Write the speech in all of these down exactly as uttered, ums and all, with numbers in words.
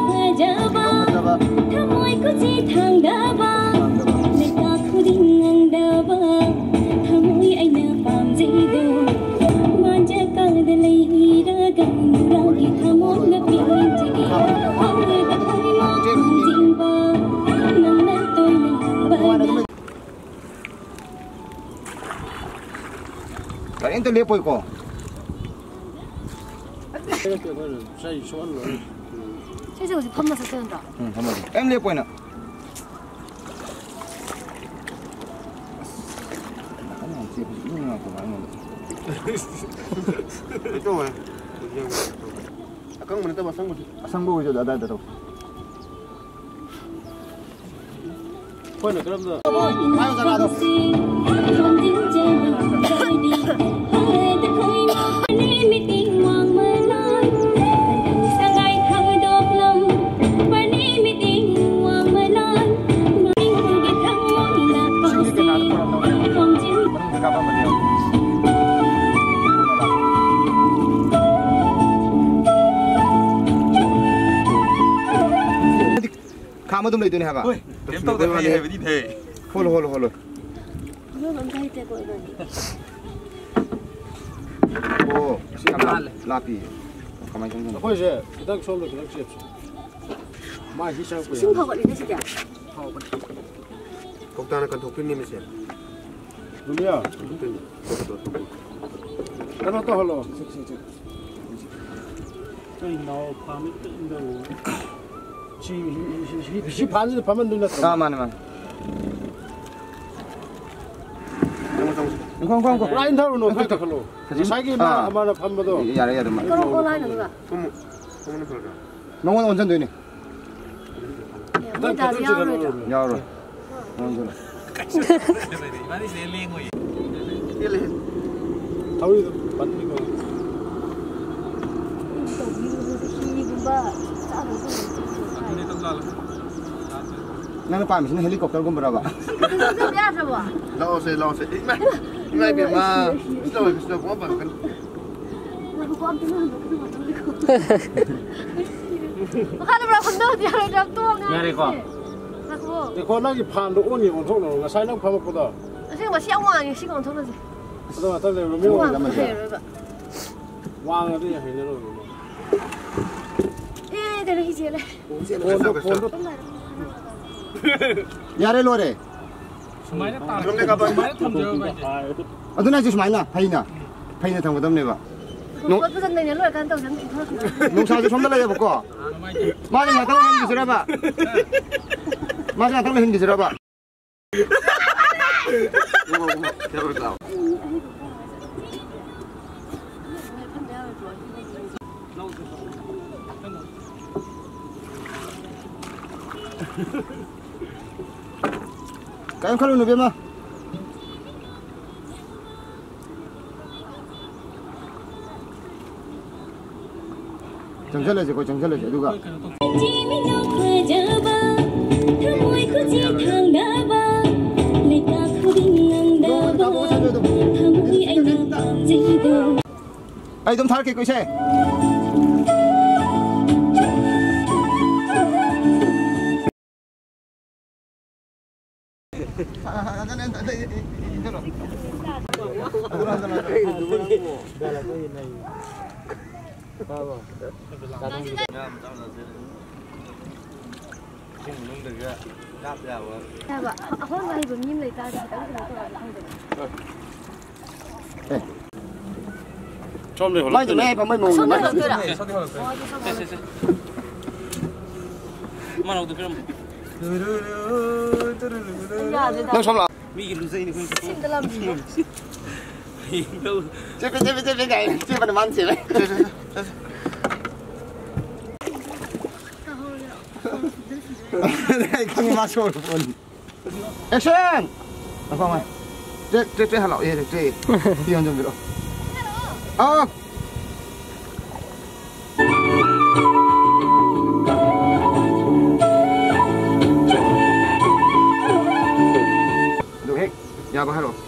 ꯐꯖꯕ, ꯊꯃꯣꯏ ꯈꯨꯠꯁꯤ ꯊꯥꯡꯗꯕ, ꯂꯩꯀꯥ ꯈꯨꯗꯤꯡ ꯉꯪꯗꯕ, ꯊꯃꯣꯏ ꯑꯩꯅ ꯄꯥꯝꯖꯩꯗꯣ, ꯃꯥꯟꯖ ꯀꯥꯗ ꯂꯩꯔꯒ ꯅꯨꯔꯥꯒꯤ ꯊꯃꯣꯏꯅ ꯄꯦꯟꯖꯒꯦ꯫ ꯐꯥꯎꯔꯦꯗ ꯈꯣꯏꯃꯨꯛ ꯈꯣꯡꯖꯤꯟꯕ, ꯅꯪꯅ ꯇꯣꯏꯅ ꯍꯪꯕꯗ ꯀꯔꯤꯝꯇ ꯂꯦꯞꯄꯣꯏꯀꯣ꯫ ꯁꯤꯁꯦ ꯍꯧꯖꯤꯛ ꯐꯝꯃ ꯆꯠꯇꯣꯏ ꯅꯠꯇ꯭ꯔꯣ? ꯎꯝ, ꯐꯝꯃꯁꯤ꯫ ꯀꯩꯝ ꯂꯦꯞꯄꯣꯏꯅ꯫ ꯀꯩꯅꯣ ꯇꯧꯋꯦ꯫ ꯑꯀꯪꯕ ꯅꯠꯇꯕ ꯑꯁꯪꯕꯁꯨ꯫ ꯑꯁꯪꯕ ꯑꯣꯏꯔꯁꯨ ꯑꯗꯥꯏꯗ ꯇꯧ꯫ ꯑꯩꯈꯣꯏꯅ ꯀꯔꯝꯅ ꯍꯥꯏꯌꯣ ꯖꯒꯥꯗꯣ꯫ ꯁꯤꯒꯤ ꯀꯩꯀꯥꯗꯣ ꯄꯨꯔꯛꯑꯣ꯫ ꯃꯅꯨꯡꯗ ꯀꯥꯞꯄꯝꯃꯗꯤ ꯌꯥꯝ ꯈꯥꯝꯃ ꯑꯗꯨꯝ ꯂꯩꯗꯣꯏꯅꯦ ꯍꯥꯏꯕ? ꯍꯣꯏ, ꯀꯩꯝ ꯇꯧꯗꯦ, ꯍꯩ ꯍꯥꯏꯕꯅꯤꯅꯦ꯫ ꯍꯣꯜꯂꯣ, ꯍꯣꯜꯂꯣ, ꯍꯣꯜꯂꯣ꯫ ꯏꯃꯥ ꯑꯝꯇ ꯍꯩꯇꯦꯀꯣ ꯏꯕꯥꯅꯤ꯫ ꯑꯣ, ꯁꯤ ꯌꯥꯝ ꯂꯥꯞ-, ꯂꯥꯞꯄꯤ꯫ ꯀꯃꯥꯏꯅ ꯇꯧꯗꯣꯏꯅꯣ? ꯑꯩꯈꯣꯏꯁꯦ ꯈꯤꯇꯪ ꯁꯣꯝꯗ ꯈꯤꯇꯪ ꯆꯦꯞꯁꯦ꯫ ꯃꯥ ꯍꯤ ꯆꯪꯉꯛꯄ ꯏꯁꯤꯡ ꯌꯥꯅꯤ꯫ ꯐꯥꯎꯒꯠꯂꯤꯅꯦ ꯁꯤꯗꯤ꯫ ꯐꯥꯎꯒꯠꯂꯤ꯫ ꯀꯧꯇꯥꯅ ꯀꯟꯊꯣꯛꯇꯣꯏꯅꯦ ꯃꯁꯦ꯫ ꯖꯨꯂꯤꯌꯥ, ꯀꯩꯅꯣ ꯇꯧꯍꯜꯂꯣ꯫ ꯁꯤ, ꯁꯤ, ꯁꯤ꯫ ꯁꯤ, ꯁꯤ, ꯁꯤ, ꯁꯤ ꯐꯥꯟꯁꯤꯗ ꯐꯝꯍꯟꯗꯣꯏ ꯅꯠꯇ꯭ꯔꯣ? ꯑꯥ, ꯃꯥꯅꯦ, ꯃꯥꯅꯦ꯫ ꯆꯪꯉꯣ, ꯆꯪꯉꯣ꯫ ꯉꯥꯏꯈꯣ, ꯉꯥꯏꯈꯣ, ꯉꯥꯏꯈꯣ꯫ ꯄꯨꯔꯥ ꯏꯟꯊꯔꯨꯅꯣ, ꯑꯝꯇ ꯀꯛꯊꯠꯂꯣ꯫ ꯍꯧꯖꯤꯛ, ꯉꯁꯥꯏꯒꯤ ꯑꯃ, ꯑꯥ꯫ ꯑꯃꯅ ꯐꯝꯕꯗꯣ꯫ ꯌꯥꯔꯦ, ꯌꯥꯔꯦ, ꯃꯥ-, ꯀꯔꯣꯝ ꯀꯔꯣꯝ ꯂꯥꯏꯅꯣ ꯑꯗꯨꯒ? ꯀꯨꯝꯃꯨ꯫ ꯀꯨꯝꯃꯨꯅ ꯐꯔꯗ꯭ꯔꯥ? ꯅꯉꯣꯟꯗ ꯑꯣꯟꯁꯤꯟꯗꯣꯏꯅꯦ꯫ ꯑꯦ, ꯃꯣꯏ ꯗꯥꯗꯤ ꯌꯥꯎꯔꯣꯏꯗ꯭ꯔꯣ? ꯌꯥꯎꯔꯣꯏ꯫ ꯅꯉꯣꯟꯗ ꯑꯣꯟꯁꯤꯜꯂꯣ꯫ ꯊꯧꯔꯤꯗꯣ ꯄꯟꯕꯤꯈꯣ꯫ ꯍꯤꯒꯨꯝꯕ ꯆꯥꯗꯕ ꯅꯪꯅ ꯄꯥꯝꯃꯤꯁꯤꯅ helicopterꯒꯨꯝꯕꯔꯕ? ꯌꯥꯗ꯭ꯔꯕꯣ? ꯂꯥꯛꯑꯣꯁꯦ, ꯂꯥꯛꯑꯣꯁꯦ꯫ ꯏꯃꯥ, ꯏꯃꯥ ꯏꯕꯦꯝꯃ꯫ ꯀꯩꯁꯨ ꯇꯧꯔꯣꯏ, ꯀꯩꯁꯨ ꯇꯧꯔꯣꯏ꯫ ꯄꯨꯡꯄꯥꯟ ꯄꯥꯟꯒꯅꯨ꯫ ꯃꯈꯥꯗ ꯄꯨꯔꯥ ꯐꯝꯊꯕꯗꯤ ꯌꯥꯔꯣꯏꯗ꯭ꯔꯥ? ꯇꯣꯛꯑꯣ, ꯉꯥꯏꯈꯣ꯫ ꯌꯥꯔꯦꯀꯣ? ꯉꯥꯏꯈꯣ꯫ ꯉꯥꯏꯈꯣ, ꯅꯪꯒꯤ ꯐꯥꯟꯗꯣ ꯑꯣꯟꯅꯤ ꯑꯣꯟꯊꯣꯛꯅꯔꯣ꯫ ꯉꯁꯥꯏ ꯅꯪ ꯐꯝꯃꯛꯄꯗꯣ꯫ ꯑꯁꯦꯡꯕ ꯁꯤ ꯌꯥꯝ ꯋꯥꯡꯉꯦ, ꯁꯤꯒ ꯑꯣꯟꯊꯣꯛꯅꯁꯦ꯫ ꯑꯗꯣ ꯉꯥꯛꯇꯪ ꯂꯩꯔꯣ, ꯃꯤ ꯋꯥꯡꯕ ꯋꯥꯡꯉꯦ꯫ ꯍꯩꯔꯔꯣꯏꯕ꯫ ꯋꯥꯡꯉꯗꯤ ꯍꯩꯅꯔꯣꯏꯕ꯫ ꯑꯦ, ꯀꯩꯅꯣ ꯍꯤꯁꯦ ꯂꯩ꯫ ꯐꯣꯟꯗꯣ, ꯐꯣꯟꯗꯣ꯫ ꯌꯥꯔꯦ, ꯂꯣꯏꯔꯦ꯫ ꯁꯨꯃꯥꯏꯅ ꯇꯥ-, ꯁꯨꯃꯥꯏꯅ ꯊꯝꯖꯔꯣ ꯚꯥꯏ꯫ ꯑꯗꯨꯅ ꯑꯩꯁꯦ ꯁꯨꯃꯥꯏꯅ ꯐꯩꯅ, ꯐꯩꯅ ꯊꯝꯒꯗꯕꯅꯦꯕ꯫ ꯅꯣ-, ꯄꯣꯠ ꯐꯖꯅ ꯂꯩꯅ ꯂꯣꯏꯔꯀꯥꯟꯗ ꯇꯧꯖꯅꯤ꯫ ꯅꯨꯡꯁꯥꯁꯦ ꯁꯣꯝꯗ ꯂꯩꯌꯦꯕꯀꯣ꯫ ꯃꯥꯁꯦ ꯉꯥꯛꯇꯪ ꯂꯩꯍꯟꯈꯤꯁꯤꯔꯕ? ꯃꯥꯁꯦ ꯉꯥꯛꯇꯪ ꯂꯩꯍꯟꯈꯤꯁꯤꯔꯕ? ꯀꯔꯤꯝ ꯈꯜꯂꯨꯅꯨ, ꯏꯕꯦꯝꯃ꯫ ꯆꯪꯁꯜꯂꯁꯤꯀꯣ, ꯆꯪꯁꯜꯂꯁꯤ, ꯑꯗꯨꯒ꯫ ꯊꯃꯣꯏ ꯈꯨꯖꯤ ꯊꯥꯡꯗꯕ, ꯂꯩꯀꯥ ꯈꯨꯗꯤꯡ ꯉꯝꯗꯕ, ꯊꯃꯣꯏ ꯑꯩꯅ ꯄꯥꯝꯖꯩꯗꯣ꯫ ꯑꯩ ꯑꯗꯨꯝ ꯊꯥꯔꯛꯀꯦꯀꯣ, ꯏꯁꯩ꯫ ꯏꯁꯤꯡ ꯃꯅꯨꯡꯗꯒ ꯀꯥꯞ ꯌꯥꯕ꯫ ꯍꯥꯏꯕ, ꯑꯍꯣꯟꯕ ꯍꯩꯕ ꯃꯤ ꯑꯃ ꯂꯩꯇꯥꯔꯗꯤ ꯈꯤꯇꯪ ꯀꯩꯅꯣ ꯇꯧꯔꯗꯤ ꯈꯪꯗꯦ꯫ ꯑꯦ꯫ ꯁꯣꯝꯗ ꯍꯣꯜꯂꯛꯇꯣꯏꯅꯦ꯫ ꯃꯥꯏꯗꯨꯅ ꯍꯦꯛ ꯐꯝꯕꯩ ꯃꯑꯣꯡꯗ ꯁꯣꯝꯗ ꯃꯥꯏ-, ꯍꯣꯜꯂꯛꯇꯣꯏꯔꯥ? ꯁꯦ, ꯁꯦ, ꯁꯦ꯫ ꯃꯥꯅ ꯍꯧꯗꯣꯛꯄꯤꯔꯝꯃꯣ꯫ ꯌꯥꯗꯦꯗ꯫ ꯅꯪ ꯁꯣꯝ ꯂꯥꯛꯑꯣ꯫ ꯃꯤꯒꯤ ꯂꯨꯖꯩꯅꯤ ꯑꯩꯈꯣꯏ꯫ ꯁꯤꯝꯇ ꯂꯥꯝꯕꯤꯌꯣ꯫ ꯍꯌꯦꯡ ꯂꯧ꯫ ꯆꯦꯞꯄꯦ, ꯆꯦꯞꯄꯦ, ꯆꯦꯞꯄꯦ ꯀꯥꯏꯅ꯫ ꯆꯦꯞꯄꯅ ꯃꯥꯅ ꯆꯦꯞꯄꯦ꯫ ꯑꯩ ꯈꯪꯉꯤ ꯃꯥ ꯁꯣꯔ ꯍꯣꯟ꯫ Action! ꯉꯥꯏꯈꯣ, ꯉꯥꯏꯈꯣ꯫ ꯇ꯭ꯔꯦꯛ, ꯇ꯭ꯔꯦꯛ, ꯇ꯭ꯔꯦꯛ ꯍꯜꯂꯛꯑꯣ꯫ ꯑꯦ, ꯇ꯭ꯔꯦꯛ, ꯇ꯭ꯔꯦꯛ꯫ ꯐꯤ ꯍꯣꯟꯖꯟꯕꯤꯔꯛꯑꯣ꯫ ꯑꯥꯎ! ꯑꯗꯨ ꯍꯦꯛ ꯌꯥꯕ ꯍꯥꯏꯔꯛꯑꯣ꯫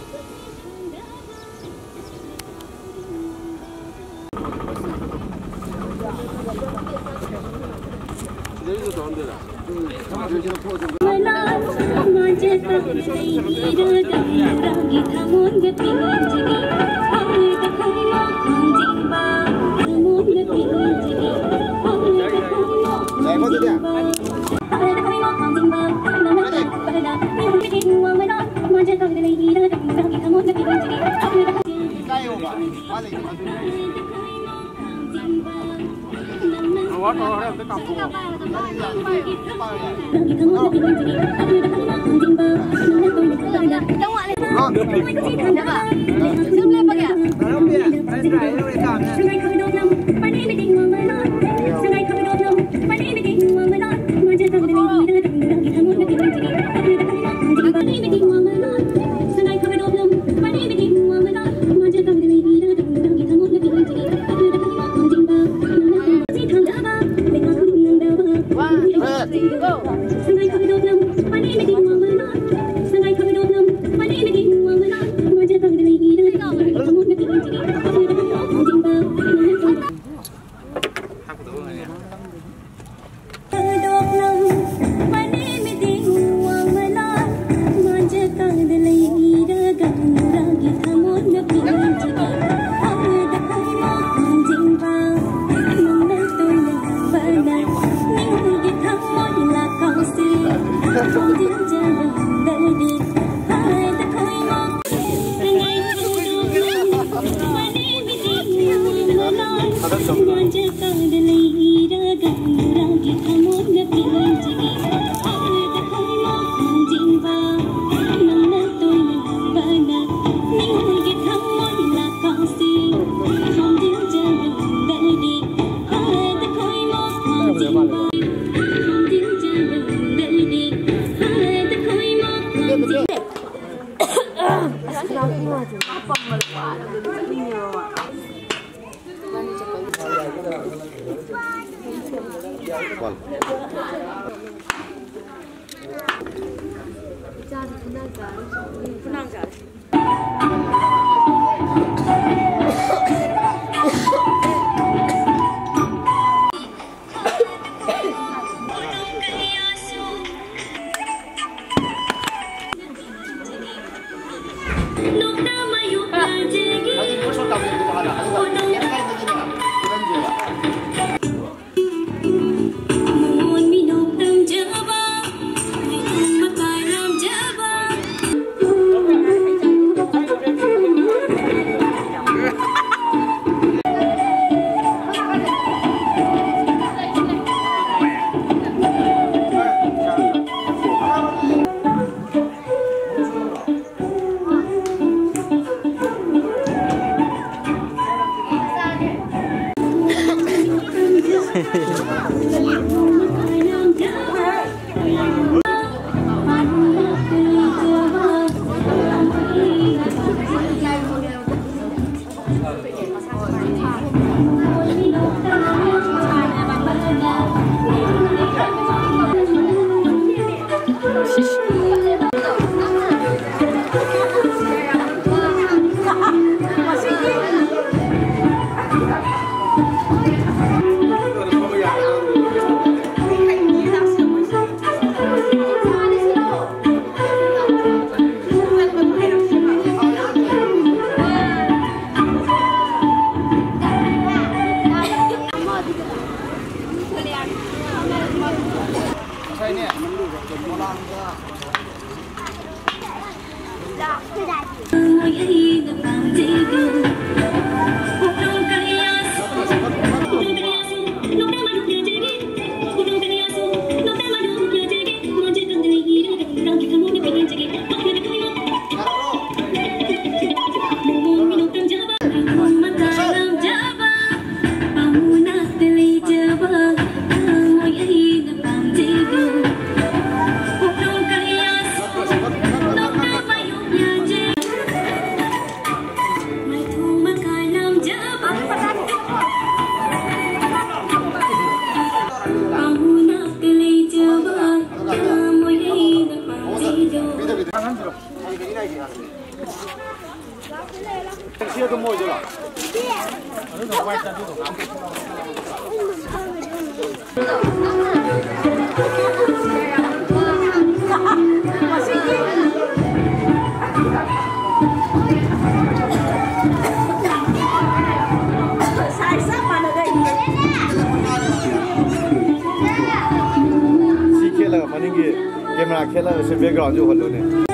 ꯁꯤ ꯈꯦꯠꯂꯒ ꯃꯅꯤꯡꯒꯤ ꯀꯦꯃꯦꯔꯥ ꯈꯦꯠꯂꯒ ꯁꯤ ꯕꯦꯛꯒ꯭ꯔꯥꯎꯟꯁꯦ ꯎꯍꯜꯂꯨꯅꯦ꯫